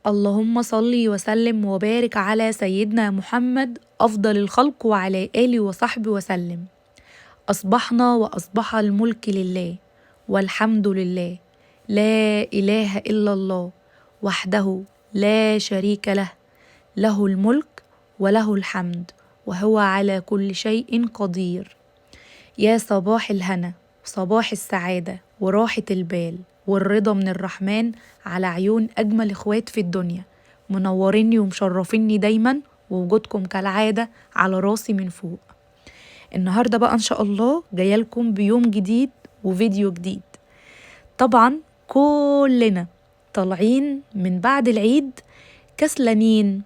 اللهم صل وسلم وبارك على سيدنا محمد أفضل الخلق وعلى آله وصحبه وسلم. أصبحنا وأصبح الملك لله والحمد لله، لا إله إلا الله وحده لا شريك له، له الملك وله الحمد وهو على كل شيء قدير. يا صباح الهنا، صباح السعادة وراحة البال والرضا من الرحمن على عيون أجمل إخوات في الدنيا، منوريني ومشرفيني دايما، ووجودكم كالعادة على راسي من فوق. النهاردة بقى إن شاء الله جايلكم بيوم جديد وفيديو جديد. طبعا كلنا طالعين من بعد العيد كسلانين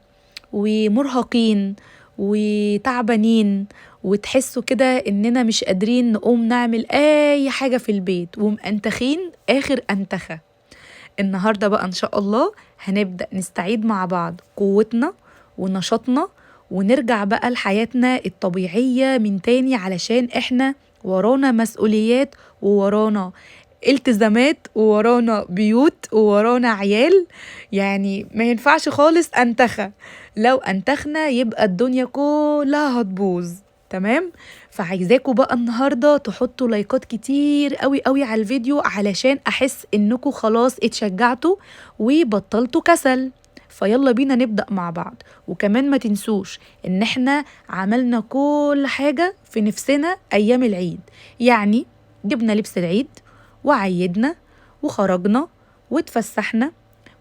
ومرهقين وتعبانين، وتحسوا كده إننا مش قادرين نقوم نعمل أي حاجة في البيت، ومأنتخين آخر أنتخة. النهاردة بقى إن شاء الله هنبدأ نستعيد مع بعض قوتنا ونشاطنا، ونرجع بقى لحياتنا الطبيعية من تاني، علشان إحنا ورانا مسؤوليات وورانا التزامات وورانا بيوت وورانا عيال، يعني ما ينفعش خالص أنتخة. لو أنتخنا يبقى الدنيا كلها هتبوظ. تمام؟ فعايزاكوا بقى النهاردة تحطوا لايكات كتير قوي قوي على الفيديو، علشان أحس إنكوا خلاص اتشجعتوا وبطلتوا كسل. فيلا بينا نبدأ مع بعض. وكمان ما تنسوش إن احنا عملنا كل حاجة في نفسنا أيام العيد، يعني جبنا لبس العيد وعيدنا وخرجنا واتفسحنا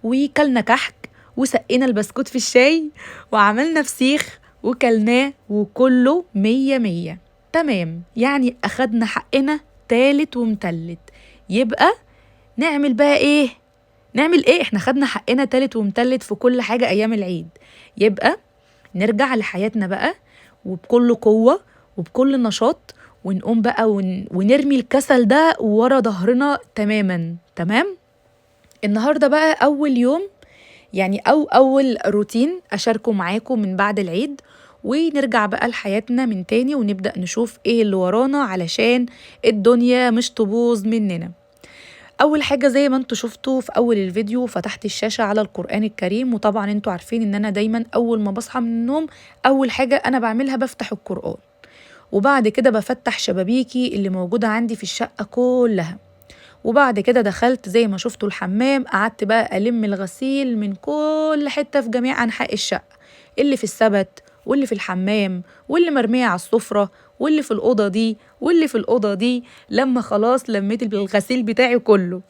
وكلنا كحك وسقينا البسكوت في الشاي وعملنا فسيخ وكلناه، وكله مية مية. تمام؟ يعني أخدنا حقنا تالت ومتلت. يبقى نعمل بقى إيه؟ نعمل إيه؟ إحنا خدنا حقنا تالت ومتلت في كل حاجة أيام العيد. يبقى نرجع لحياتنا بقى وبكل قوة وبكل نشاط، ونقوم بقى ونرمي الكسل ده ورا ظهرنا تماما. تمام؟ النهاردة بقى أول يوم، يعني أو أول روتين أشاركه معاكم من بعد العيد، ونرجع بقى لحياتنا من تاني ونبدأ نشوف إيه اللي ورانا علشان الدنيا مش تبوظ مننا. أول حاجة زي ما انتوا شفتوا في أول الفيديو فتحت الشاشة على القرآن الكريم، وطبعا انتوا عارفين إن أنا دايما أول ما بصحى من النوم أول حاجة أنا بعملها بفتح القرآن، وبعد كده بفتح شبابيكي اللي موجودة عندي في الشقة كلها. وبعد كده دخلت زي ما شفتوا الحمام، قعدت بقى ألم الغسيل من كل حتة في جميع أنحاء الشقة، اللي في السبت واللي في الحمام واللي مرمية على السفرة واللي في الأوضة دي واللي في الأوضة دي. لما خلاص لميت الغسيل بتاعي كله،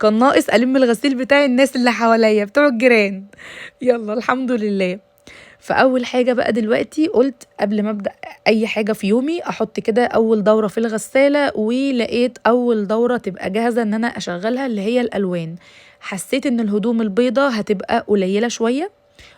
كان ناقص ألم الغسيل بتاع الناس اللي حواليا بتوع الجيران. يلا الحمد لله. فأول حاجة بقى دلوقتي قلت قبل ما أبدأ أي حاجة في يومي أحط كده أول دورة في الغسالة، ولقيت أول دورة تبقى جاهزة إن أنا أشغلها اللي هي الألوان. حسيت إن الهدوم البيضة هتبقى قليلة شوية،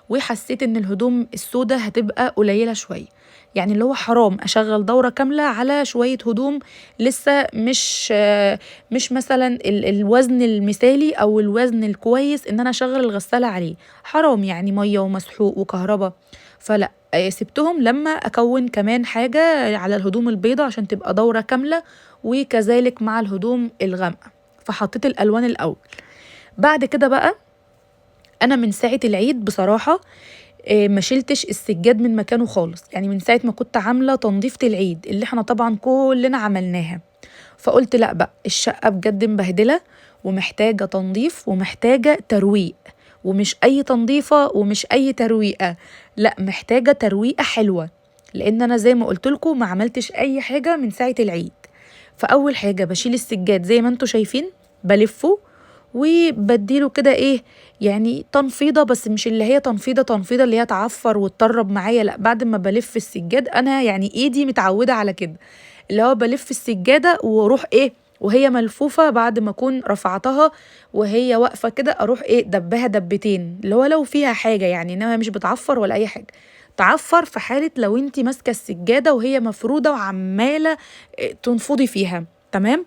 وحسيت إن الهدوم السودة هتبقى قليلة شوية، يعني اللي هو حرام أشغل دورة كاملة على شوية هدوم لسه مش مثلا الوزن المثالي أو الوزن الكويس إن أنا أشغل الغسالة عليه، حرام يعني مية ومسحوق وكهرباء. فلا، سبتهم لما أكون كمان حاجة على الهدوم البيضة عشان تبقى دورة كاملة، وكذلك مع الهدوم الغامقة. فحطيت الألوان الأول. بعد كده بقى أنا من ساعة العيد بصراحة ما شلتش السجاد من مكانه خالص، يعني من ساعة ما كنت عاملة تنظيفة العيد اللي احنا طبعا كلنا عملناها، فقلت لا بقى الشقة بجد مبهدلة ومحتاجة تنظيف ومحتاجة ترويق، ومش أي تنظيفة ومش أي ترويقة، لا محتاجة ترويقة حلوة، لأن أنا زي ما قلت لكم ما عملتش أي حاجة من ساعة العيد. فأول حاجة بشيل السجاد زي ما انتوا شايفين، بلفه وبديله كده ايه يعني تنفيضة، بس مش اللي هي تنفيضة تنفيضة اللي هي تعفر وتطرب معايا، لا بعد ما بلف السجاد انا يعني ايدي متعودة على كده، اللي هو بلف السجادة واروح ايه وهي ملفوفة، بعد ما اكون رفعتها وهي واقفة كده اروح ايه دبها دبتين، اللي هو لو فيها حاجة يعني، انما مش بتعفر ولا اي حاجة. تعفر في حالة لو انتي ماسكة السجادة وهي مفرودة وعمالة تنفضي فيها. تمام؟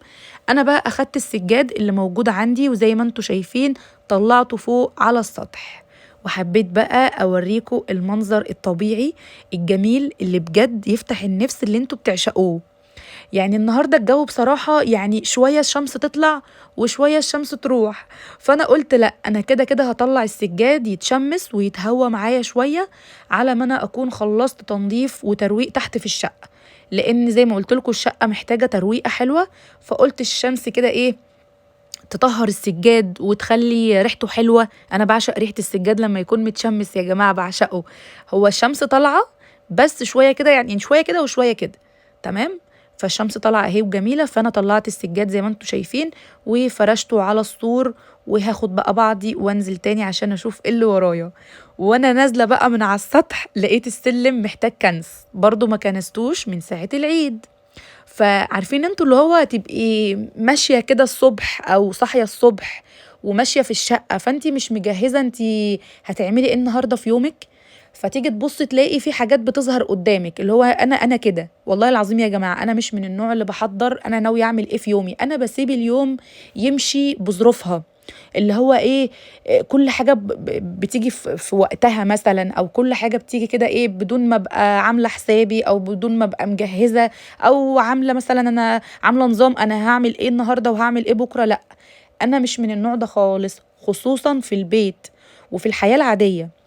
انا بقى اخدت السجاد اللي موجود عندي وزي ما انتوا شايفين طلعته فوق على السطح، وحبيت بقى اوريكم المنظر الطبيعي الجميل اللي بجد يفتح النفس اللي انتوا بتعشقوه. يعني النهارده الجو بصراحة يعني شوية الشمس تطلع وشوية الشمس تروح، فانا قلت لا انا كده كده هطلع السجاد يتشمس ويتهوى معايا شوية على ما انا اكون خلصت تنظيف وترويق تحت في الشقة، لان زي ما قلت لكم الشقة محتاجه ترويقه حلوة. فقلت الشمس كده ايه تطهر السجاد وتخلي ريحته حلوة. انا بعشق ريحه السجاد لما يكون متشمس يا جماعة، بعشقه. هو الشمس طالعه بس شوية كده، يعني شوية كده وشوية كده، تمام. فالشمس طالعه اهي وجميلة، فانا طلعت السجاد زي ما انتم شايفين وفرشته على السور، وهاخد بقى بعضي وانزل تاني عشان اشوف ايه اللي ورايا. وانا نازله بقى من على السطح لقيت السلم محتاج كنس، برضو ما كنستوش من ساعة العيد. فعارفين انتوا اللي هو تبقي ماشية كده الصبح او صاحية الصبح وماشية في الشقة، فانتي مش مجهزة انتي هتعملي ايه النهارده في يومك، فتيجي تبصي تلاقي في حاجات بتظهر قدامك. اللي هو انا كده والله العظيم يا جماعة، انا مش من النوع اللي بحضر انا ناوية اعمل ايه في يومي، انا بسيب اليوم يمشي بظروفها، اللي هو ايه كل حاجة بتيجي في وقتها مثلا، او كل حاجة بتيجي كده ايه بدون ما ابقى عامله حسابي او بدون ما ابقى مجهزة او عامله مثلا انا عامله نظام انا هعمل ايه النهارده وهعمل ايه بكره. لا انا مش من النوع ده خالص، خصوصا في البيت وفي الحياة العادية.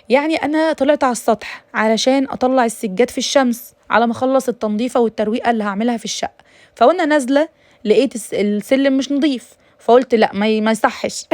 يعني انا طلعت على السطح علشان اطلع السجاد في الشمس على ما اخلص التنظيفه والترويقه اللي هعملها في الشقة، فوانا نازله لقيت السلم مش نظيف، فقلت لا ما يصحش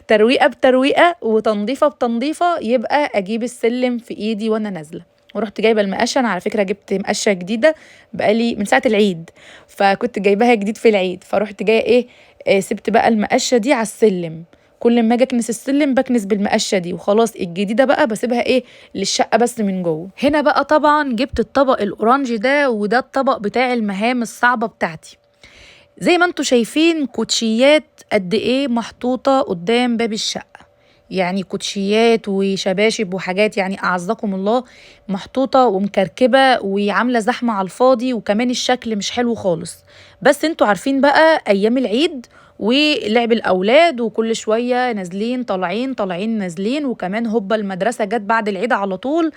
ترويقه بترويقه وتنظيفه بتنظيفه، يبقى اجيب السلم في ايدي وانا نازله. ورحت جايبه المقشه، انا على فكرة جبت مقشه جديدة بقالي من ساعة العيد، فكنت جايباها جديد في العيد، فروحت جاية ايه سبت بقى المقشه دي على السلم، كل ما اجي اكنس السلم بكنس بالمقشه دي وخلاص. الجديدة بقى بسيبها ايه للشقه بس من جوه. هنا بقى طبعا جبت الطبق ال orange ده، وده الطبق بتاع المهام الصعبة بتاعتي. زي ما انتوا شايفين كوتشيات قد ايه محطوطة قدام باب الشقة، يعني كوتشيات وشباشب وحاجات يعني اعزكم الله محطوطة ومكركبه وعامله زحمة على الفاضي، وكمان الشكل مش حلو خالص. بس انتوا عارفين بقى ايام العيد ولعب الاولاد وكل شوية نازلين طالعين طالعين نازلين، وكمان هوبا المدرسة جت بعد العيد على طول،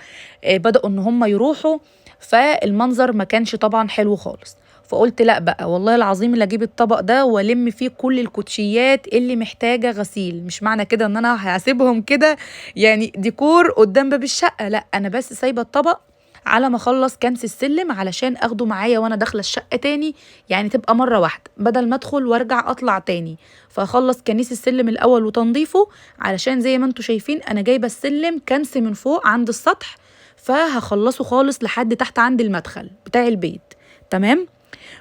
بداوا ان هم يروحوا، فالمنظر ما كانش طبعا حلو خالص. فقلت لا بقى والله العظيم اللي اجيب الطبق ده والم فيه كل الكوتشيات اللي محتاجه غسيل. مش معنى كده ان انا هسيبهم كده يعني ديكور قدام باب الشقة، لا انا بس سايبه الطبق على ما اخلص كنس السلم علشان اخده معايا وانا داخله الشقة تاني، يعني تبقى مرة واحدة بدل ما ادخل وارجع اطلع تاني. فاخلص كنيس السلم الاول وتنظيفه، علشان زي ما انتم شايفين انا جايبه السلم كنس من فوق عند السطح، فهخلصه خالص لحد تحت عند المدخل بتاع البيت، تمام.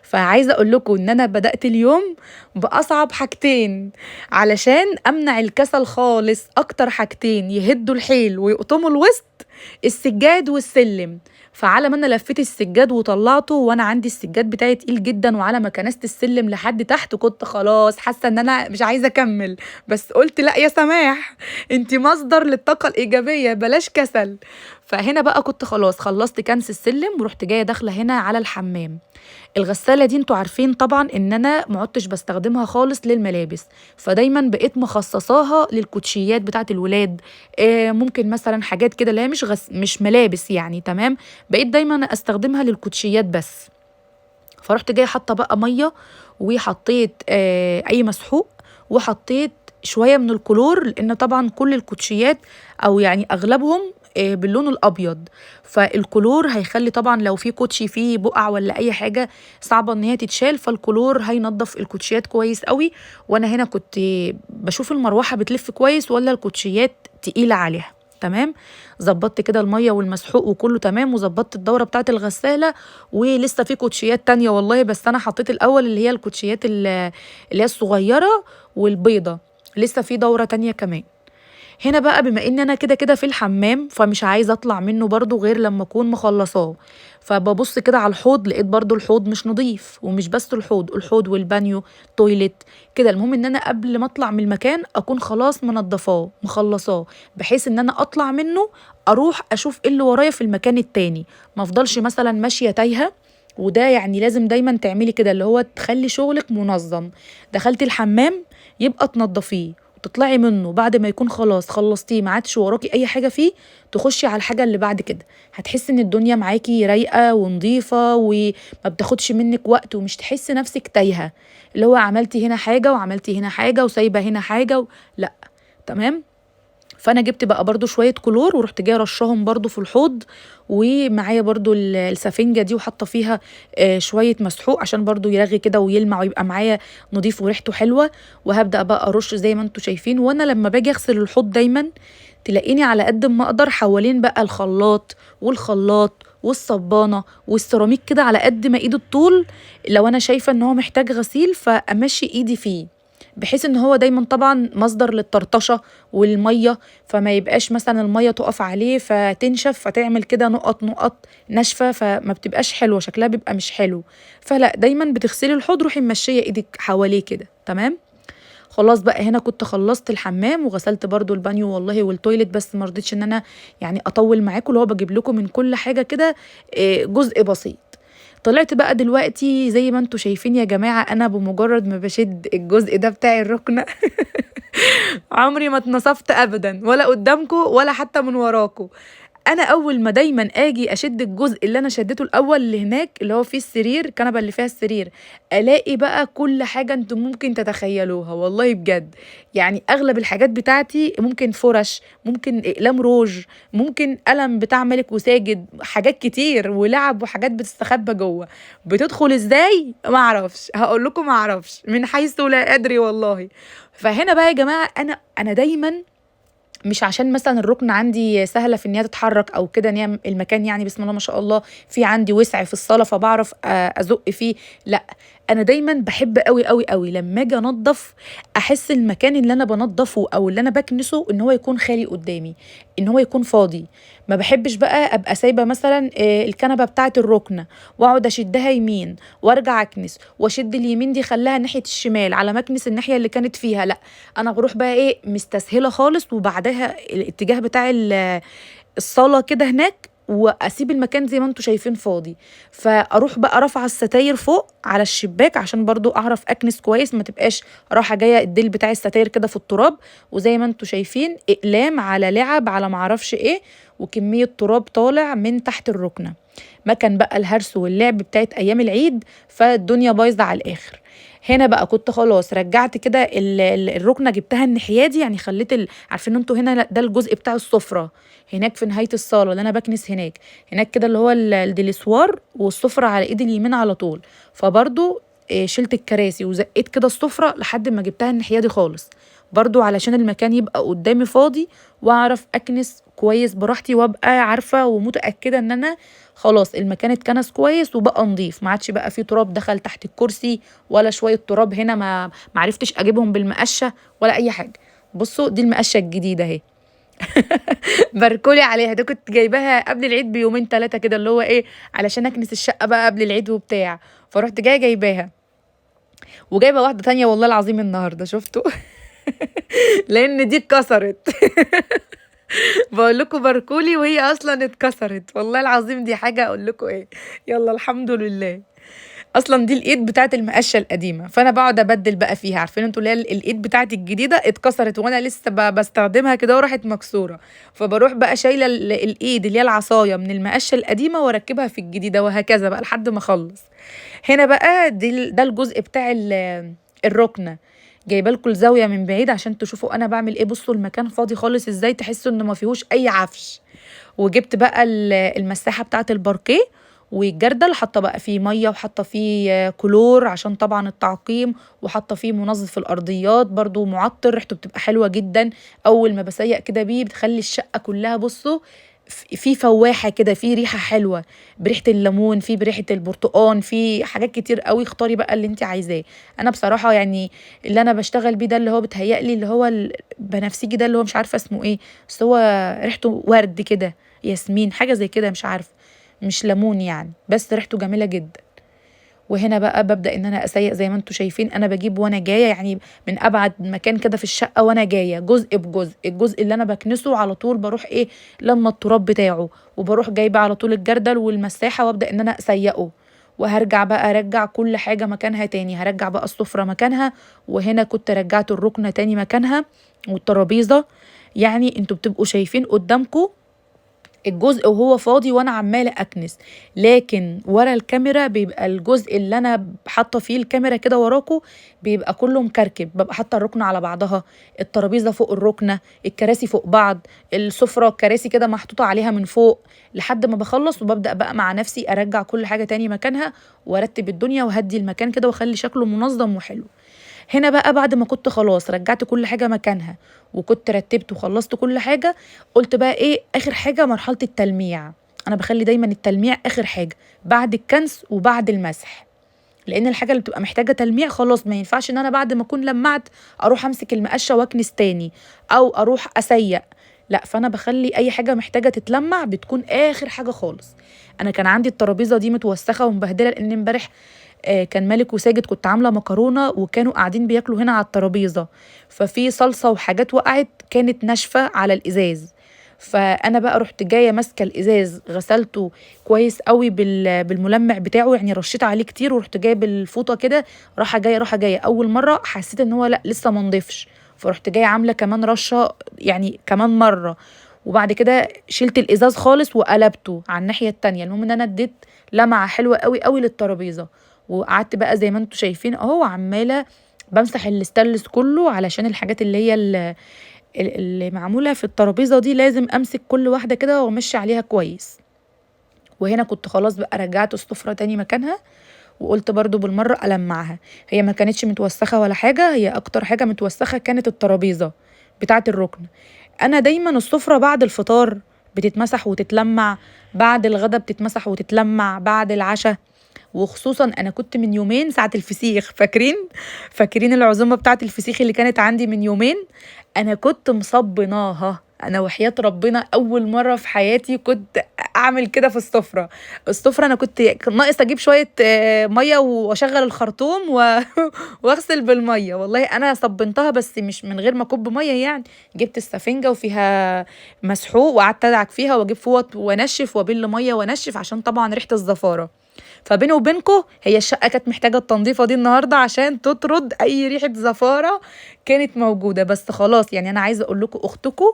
فعايزه اقول لكم ان انا بدات اليوم باصعب حاجتين علشان امنع الكسل خالص، اكتر حاجتين يهدوا الحيل ويقطموا الوسط، السجاد والسلم. فعلى ما انا لفيت السجاد وطلعته، وانا عندي السجاد بتاعي تقيل جدا، وعلى ما كنست السلم لحد تحت كنت خلاص حاسه ان انا مش عايزه اكمل، بس قلت لا يا سماح انتي مصدر للطاقة الايجابية، بلاش كسل. فهنا بقى كنت خلاص خلصت كنس السلم، ورحت جاية داخله هنا على الحمام. الغسالة دي انتوا عارفين طبعا ان انا ما عدتش بستخدمها خالص للملابس، فدايما بقيت مخصصاها للكوتشيات بتاعه الولاد، ممكن مثلا حاجات كده اللي هي مش ملابس يعني، تمام. بقيت دايما استخدمها للكوتشيات بس. فرحت جاية حاطه بقى مية، وحطيت اي مسحوق، وحطيت شوية من الكلور، لان طبعا كل الكوتشيات او يعني اغلبهم باللون الابيض، فالكلور هيخلي طبعا لو في كوتشي فيه بقع ولا اي حاجة صعبة ان هي تتشال، فالكلور هينظف الكوتشيات كويس قوي. وانا هنا كنت بشوف المروحة بتلف كويس ولا الكوتشيات تقيلة عليها، تمام. ظبطت كده المية والمسحوق وكله تمام، وظبطت الدورة بتاعه الغسالة، ولسه في كوتشيات تانية والله، بس انا حطيت الاول اللي هي الكوتشيات اللي هي الصغيرة والبيضة، لسه في دوره تانية كمان. هنا بقى بما ان انا كده كده في الحمام، فمش عايزه اطلع منه برضو غير لما اكون مخلصاه. فببص كده على الحوض، لقيت برضو الحوض مش نظيف، ومش بس الحوض، الحوض والبانيو toilet كده. المهم ان انا قبل ما اطلع من المكان اكون خلاص منضفاه مخلصاه، بحيث ان انا اطلع منه اروح اشوف ايه اللي ورايا في المكان التاني، ما افضلش مثلا ماشية تايهه. وده يعني لازم دايما تعملي كده، اللي هو تخلي شغلك منظم. دخلتي الحمام يبقى تنظفيه، وتطلعي منه بعد ما يكون خلاص خلصتيه ما عادش وراكي اي حاجة فيه، تخشي على الحاجة اللي بعد كده. هتحسي ان الدنيا معاكي رايقة ونظيفه وما بتاخدش منك وقت، ومش تحسي نفسك تايهه اللي هو عملتي هنا حاجة وعملتي هنا حاجة وسايبه هنا حاجة لا، تمام. فانا جبت بقى برضو شوية كلور ورحت جاية رشاهم برضو في الحوض، ومعايا برضو السفنجه دي وحاطه فيها شوية مسحوق عشان برضو يرغي كده ويلمع ويبقى معايا نظيف وريحته حلوة. وهبدا بقى ارش زي ما انتم شايفين. وانا لما باجي اغسل الحوض دايما تلاقيني على قد ما اقدر حوالين بقى الخلاط والخلاط والصبانه والسيراميك كده على قد ما ايد الطول، لو انا شايفه ان هو محتاج غسيل فامشي ايدي فيه، بحيث ان هو دايما طبعا مصدر للطرطشه والمية، فما يبقاش مثلا المية تقف عليه فتنشف فتعمل كده نقط نقط ناشفة، فما بتبقاش حلوة، شكلها بيبقى مش حلو. فلا دايما بتغسلي الحوض روحي ممشيه ايدك حواليه كده، تمام. خلاص بقى هنا كنت خلصت الحمام وغسلت برضو البانيو والله وال toilet، بس ما رضيتش ان انا يعني اطول معاكم، اللي هو بجيب لكم من كل حاجة كده جزء بسيط. طلعت بقى دلوقتي زي ما انتوا شايفين يا جماعة، انا بمجرد ما بشد الجزء ده بتاع الركنه عمري ما اتنصفت ابدا، ولا قدامكم ولا حتى من وراكم. انا اول ما دايما اجي اشد الجزء اللي انا شدته الاول اللي هناك اللي هو فيه السرير، الكنبة اللي فيها السرير، الاقي بقى كل حاجة انتم ممكن تتخيلوها والله بجد. يعني اغلب الحاجات بتاعتي ممكن فرش، ممكن اقلام روج، ممكن قلم بتاع ملك وساجد، حاجات كتير ولعب وحاجات بتستخبى جوه. بتدخل ازاي ما اعرفش، هقول لكم ما اعرفش من حيث لا ادري والله. فهنا بقى يا جماعة انا دايما مش عشان مثلا الركن عندي سهلة في ان هي تتحرك او كده، ان هي المكان يعني بسم الله ما شاء الله في عندي وسع في الصاله فبعرف ازق فيه، لا انا دايما بحب قوي قوي قوي لما اجي انضف احس المكان اللي انا بنضفه او اللي انا بكنسه ان هو يكون خالي قدامي، ان هو يكون فاضي. ما بحبش بقى ابقى سايبه مثلا الكنبة بتاعه الركنه واقعد اشدها يمين وارجع اكنس، واشد اليمين دي خلاها ناحية الشمال على ما اكنس الناحية اللي كانت فيها، لا انا بروح بقى ايه مستسهله خالص، وبعدها الاتجاه بتاع الصاله كده هناك، واسيب المكان زي ما انتم شايفين فاضي. فاروح بقى رافعه الستاير فوق على الشباك عشان برضو اعرف اكنس كويس، ما تبقاش رايحة جاية الديل بتاع الستاير كده في التراب. وزي ما انتم شايفين اقلام على لعب على معرفش ايه، وكمية تراب طالع من تحت الركنه، مكان بقى الهرس واللعب بتاعت ايام العيد، فالدنيا بايظة على الاخر. هنا بقى كنت خلاص رجعت كده الركنه، جبتها الناحية دي، يعني خليت عارفين انتوا هنا ده الجزء بتاع السفرة هناك في نهاية الصاله اللي انا بكنس هناك، هناك كده اللي هو الديليسوار والسفره على ايد اليمين على طول. فبرضو شلت الكراسي وزقيت كده السفرة لحد ما جبتها الناحية دي خالص، برضو علشان المكان يبقى قدامي فاضي واعرف اكنس كويس براحتي، وابقى عارفه ومتاكده ان انا خلاص المكان اتكنس كويس وبقى نظيف، ما عادش بقى فيه تراب دخل تحت الكرسي ولا شوية تراب هنا ما عرفتش اجيبهم بالمقشه ولا اي حاجة. بصوا دي المقشه الجديدة اهي باركولي عليها، ده كنت جايباها قبل العيد بيومين 3 كده، اللي هو ايه علشان اكنس الشقة بقى قبل العيد وبتاع، فروحت جاية جايباها وجايبه واحدة تانية والله العظيم النهارده شفتوا لان دي اتكسرت بقول لكم باركولي وهي اصلا اتكسرت والله العظيم، دي حاجة اقول لكم ايه، يلا الحمد لله. اصلا دي الايد بتاعت المقشه القديمة، فانا بقعد ابدل بقى فيها، عارفين انتوا اللي هي الايد بتاعت الجديدة اتكسرت وانا لسه بستخدمها كده وراحت مكسورة، فبروح بقى شايله الايد اللي هي العصاية من المقشه القديمة واركبها في الجديدة، وهكذا بقى لحد ما اخلص. هنا بقى ده الجزء بتاع الركنه، جايبه لكم الزاوية من بعيد عشان تشوفوا انا بعمل ايه. بصوا المكان فاضي خالص ازاي، تحسوا انه ما فيهوش اي عفش. وجبت بقى المساحة بتاعه الباركيه والجردل، حاطه بقى فيه مية وحاطه فيه كلور عشان طبعا التعقيم، وحاطه فيه منظف الارضيات برضو معطر، ريحته بتبقى حلوة جدا. اول ما بسيق كده بيه بتخلي الشقة كلها بصوا في فواحه كده، في ريحه حلوة، بريحه الليمون، في بريحه البرتقان، في حاجات كتير قوي. اختاري بقى اللي انت عايزاه. انا بصراحة يعني اللي انا بشتغل بيه ده اللي هو بتهيألي اللي هو البنفسجي ده، اللي هو مش عارفه اسمه ايه، بس هو ريحته ورد كده، ياسمين، حاجة زي كده، مش عارفه، مش ليمون يعني، بس ريحته جميلة جدا. وهنا بقى ببدأ ان انا اسيق زي ما انتم شايفين، انا بجيب وانا جاية يعني من ابعد مكان كده في الشقة وانا جاية جزء بجزء، الجزء اللي انا بكنسه على طول بروح ايه لما التراب بتاعه، وبروح جايبه على طول الجردل والمساحة وابدأ ان انا اسيقه، وهرجع بقى ارجع كل حاجة مكانها تاني. هرجع بقى السفرة مكانها، وهنا كنت رجعت الركنه تاني مكانها، والترابيزه. يعني انتوا بتبقوا شايفين قدامكم الجزء وهو فاضي وانا عماله اكنس، لكن ورا الكاميرا بيبقى الجزء اللي انا حاطه فيه الكاميرا كده وراكو بيبقى كله مكركب. ببقى حاطه الركنه على بعضها، الترابيزة فوق الركنه، الكراسي فوق بعض، السفرة الكراسي كده محطوطة عليها من فوق، لحد ما بخلص وببدا بقى مع نفسي ارجع كل حاجة تاني مكانها وارتب الدنيا وهدي المكان كده واخلي شكله منظم وحلو. هنا بقى بعد ما كنت خلاص رجعت كل حاجة مكانها وكنت رتبت وخلصت كل حاجة، قلت بقى ايه اخر حاجة، مرحلة التلميع. انا بخلي دايما التلميع اخر حاجة بعد الكنس وبعد المسح، لان الحاجة اللي بتبقى محتاجة تلميع خلاص ما ينفعش ان انا بعد ما اكون لمعت اروح امسك المقشة واكنس تاني او اروح اسيق، لا، فانا بخلي اي حاجة محتاجة تتلمع بتكون اخر حاجة خالص. انا كان عندي الترابيزة دي متوسخة ومبهدلة، لان امبارح كان مالك وساجد كنت عاملة مكرونة وكانوا قاعدين بياكلوا هنا على الترابيزة، ففي صلصة وحاجات وقعت كانت ناشفة على الإزاز. فأنا بقى رحت جاية ماسكة الإزاز غسلته كويس قوي بالملمع بتاعه، يعني رشيت عليه كتير، ورحت جاية بالفوطة كده راحة جاية راحة جاية. أول مرة حسيت إن هو لأ لسه ما نضيفش، فرحت جاية عاملة كمان رشة، يعني كمان مرة، وبعد كده شلت الإزاز خالص وقلبته على الناحية التانية. المهم إن أنا اديت لمعة حلوة قوي قوي للترابيزة، وقعدت بقى زي ما انتوا شايفين اهو عمالة بمسح الاستانلس كله، علشان الحاجات اللي هي اللي معمولة في الترابيزة دي لازم امسك كل واحدة كده وامشي عليها كويس. وهنا كنت خلاص بقى رجعت السفرة تاني مكانها، وقلت برضو بالمرة ألمعها. هي ما كانتش متوسخة ولا حاجة، هي أكتر حاجة متوسخة كانت الترابيزة بتاعة الركن. أنا دايما السفرة بعد الفطار بتتمسح وتتلمع، بعد الغدا بتتمسح وتتلمع، بعد العشاء، وخصوصا انا كنت من يومين ساعة الفسيخ، فاكرين العزومة بتاعة الفسيخ اللي كانت عندي من يومين؟ انا كنت مصبناها، انا وحياة ربنا اول مرة في حياتي كنت اعمل كده في السفرة. السفرة انا كنت ناقص اجيب شوية مية واشغل الخرطوم واغسل بالمية. والله انا صبنتها بس مش من غير ما اكب مية، يعني جبت السفنجة وفيها مسحوق وقعدت ادعك فيها واجيب فوط وانشف وابل مية وانشف، عشان طبعا ريحة الزفارة. فبيني وبينكم هي الشقة كانت محتاجة التنظيفة دي النهاردة عشان تطرد أي ريحة زفارة كانت موجودة. بس خلاص، أنا عايزة أقول لكم أختكم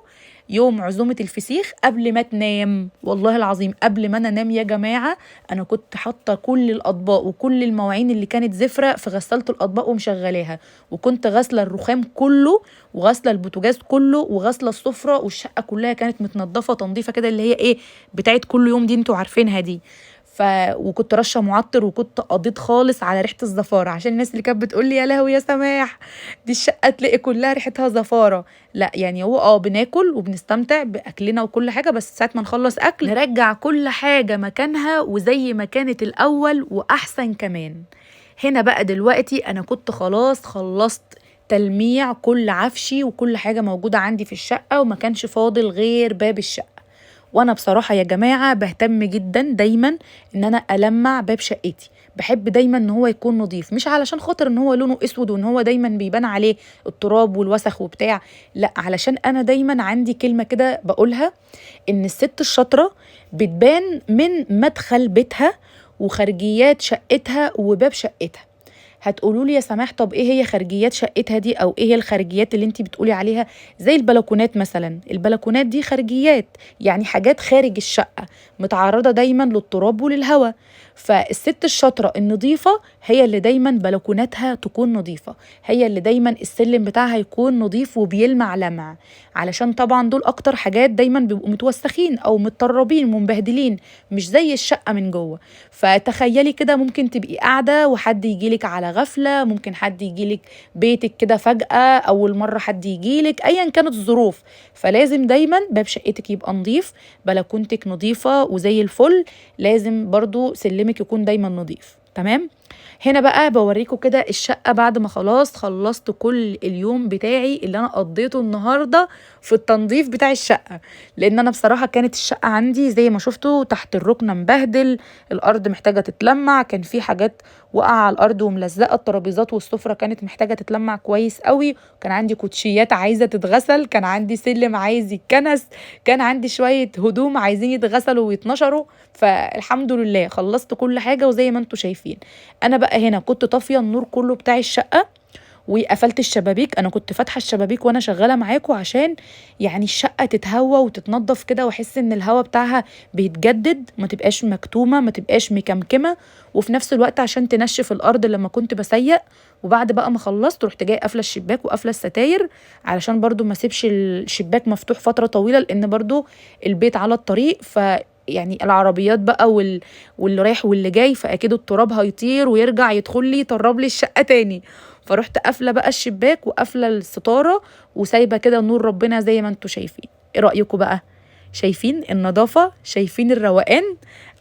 يوم عزومة الفسيخ قبل ما تنام، والله العظيم قبل ما أنا أنام يا جماعة، أنا كنت حاطة كل الأطباق وكل المواعين اللي كانت زفرة في غسالة الأطباق ومشغلاها، وكنت غاسلة الرخام كله وغاسلة البوتاجاز كله وغاسلة السفرة، والشقة كلها كانت متنظفة تنظيفة كده اللي هي إيه بتاعت كل يوم دي، انتوا عارفينها دي. وكنت رشه معطر، وكنت قضيت خالص على ريحه الزفاره، عشان الناس اللي كانت بتقول لي يا لهوي يا سماح دي الشقة تلاقي كلها ريحتها زفاره. لا، هو بناكل وبنستمتع باكلنا وكل حاجة، بس ساعة ما نخلص اكل نرجع كل حاجة مكانها وزي ما كانت الاول واحسن كمان. هنا بقى دلوقتي انا كنت خلاص خلصت تلميع كل عفشي وكل حاجة موجودة عندي في الشقة، وما كانش فاضل غير باب الشقة. وانا بصراحة يا جماعة بهتم جدا دايما ان انا ألمع باب شقتي، بحب دايما ان هو يكون نظيف، مش علشان خاطر ان هو لونه اسود وان هو دايما بيبان عليه التراب والوسخ وبتاع، لا، علشان انا دايما عندي كلمة كده بقولها، ان الست الشاطرة بتبان من مدخل بيتها وخارجيات شقتها وباب شقتها. هتقولوا لي يا سماح طب ايه هي خارجيات شقتها دي، او ايه هي الخارجيات اللي انتي بتقولي عليها؟ زي البلكونات مثلا، البلكونات دي خارجيات، يعني حاجات خارج الشقة متعرضة دايما للتراب وللهواء. فالست الشاطرة النظيفة هي اللي دايما بلكوناتها تكون نظيفة، هي اللي دايما السلم بتاعها يكون نظيف وبيلمع لمع، علشان طبعا دول اكتر حاجات دايما بيبقوا متوسخين او متطربين ومبهدلين، مش زي الشقة من جوه. فتخيلي كده ممكن تبقي قاعدة وحد يجيلك على غفلة، ممكن حد يجيلك بيتك كده فجأة، أول مرة حد يجيلك، أيا كانت الظروف، فلازم دايما باب شقتك يبقى نظيف، بلكونتك نظيفة وزي الفل، لازم برضو سلمك يكون دايما نظيف. تمام. هنا بقى بوريكم كده الشقة بعد ما خلاص خلصت كل اليوم بتاعي اللي أنا قضيته النهاردة في التنظيف بتاع الشقة، لأن أنا بصراحة كانت الشقة عندي زي ما شفتوا تحت الركنة مبهدل، الأرض محتاجة تتلمع، كان في حاجات واقعة على الأرض وملزقة، الترابيزات والسفرة كانت محتاجة تتلمع كويس قوي، كان عندي كوتشيات عايزة تتغسل، كان عندي سلم عايز يتكنس، كان عندي شوية هدوم عايزين يتغسلوا ويتنشروا. فالحمد لله خلصت كل حاجة وزي ما انتوا شايفين. أنا بقى هنا كنت طافية النور كله بتاع الشقة، وقفلت الشبابيك. انا كنت فاتحة الشبابيك وانا شغالة معاكم عشان يعني الشقة تتهوى وتتنضف كده، واحس ان الهوا بتاعها بيتجدد، ما تبقاش مكتومة ما تبقاش مكمكمه، وفي نفس الوقت عشان تنشف الارض لما كنت بسيق. وبعد بقى ما خلصت رحت جاية قافله الشباك وقافله الستاير علشان برضو ما اسيبش الشباك مفتوح فترة طويلة، لان برضو البيت على الطريق، ف يعني العربيات بقى واللي رايح واللي جاي، فاكيد التراب هيطير ويرجع يدخل لي يطرب لي الشقة تاني. فرحت قافله بقى الشباك وقافله الستارة وسايبه كده نور ربنا زي ما انتم شايفين. ايه رايكم بقى؟ شايفين النظافة؟ شايفين الروقان؟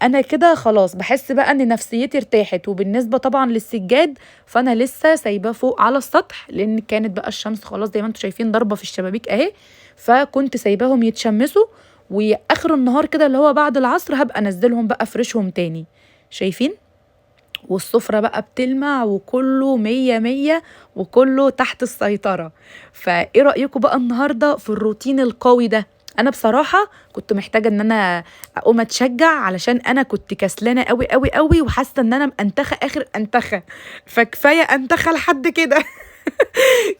انا كده خلاص بحس بقى ان نفسيتي ارتاحت. وبالنسبة طبعا للسجاد فانا لسه سايباه فوق على السطح، لان كانت بقى الشمس خلاص زي ما انتم شايفين ضربه في الشبابيك اهي، فكنت سايباهم يتشمسوا، واخر النهار كده اللي هو بعد العصر هبقى انزلهم بقى افرشهم تاني. شايفين؟ والسفرة بقى بتلمع وكله مية مية وكله تحت السيطرة. فايه رأيكم بقى النهاردة في الروتين القوي ده؟ انا بصراحة كنت محتاجة ان انا اقوم اتشجع، علشان انا كنت كسلانة قوي قوي قوي، وحاسة ان انا مأنتخة اخر انتخة، فكفاية انتخة لحد كده.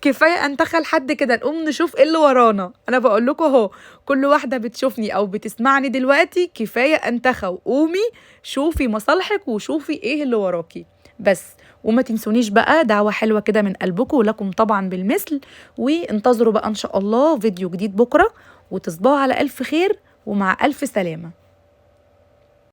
كفاية انتخى لحد كده، نقوم نشوف ايه اللي ورانا. انا بقول لكم اهو، كل واحدة بتشوفني او بتسمعني دلوقتي كفاية انتخى، وقومي شوفي مصالحك وشوفي ايه اللي وراكي بس. وما تنسونيش بقى دعوه حلوة كده من قلبكم، ولكم طبعا بالمثل. وانتظروا بقى ان شاء الله فيديو جديد بكره، وتصبحوا على الف خير ومع الف سلامه.